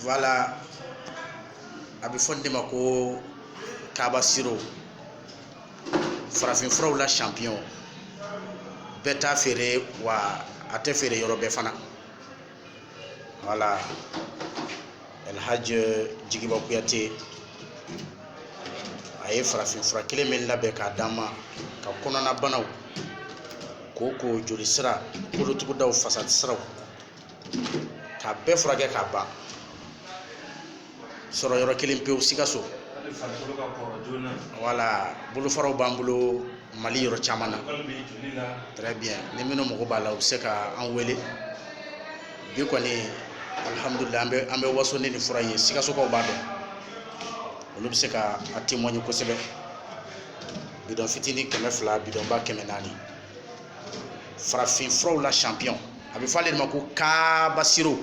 Voilà, a bɛ fɔ nin de ma ko kaba siro, farafinfuraw la champion. Bɛɛ t'a feere wa, a tɛ feere yɔrɔ bɛɛ fana. Voilà, Elhaj Jigiba Kuyate a ye farafinfura kelen min labɛn k'a d'an ma ka kɔnɔnabanaw, koko, jolisira, kolotugudaw, fasasiraw, k'a bɛɛ furakɛ k'a ban sɔrɔ yɔrɔ kelen pewu, Sikaso. Voilà, bolofaraw b'an bolo Mali yɔrɔ caman na. Très bien, ni minnu mago b'a la, u bɛ se ka an wele. Bi kɔni, alihamudulila, an bɛ waso ni nin fura in ye. Sikasokaw b'a dɔn, olu bɛ se ka a témoigner kosɛbɛ. Bidɔn fitinin 200, bidɔnba 400. Farafin furaw la champion, a bɛ fɔ ale de ma ko kaba siro.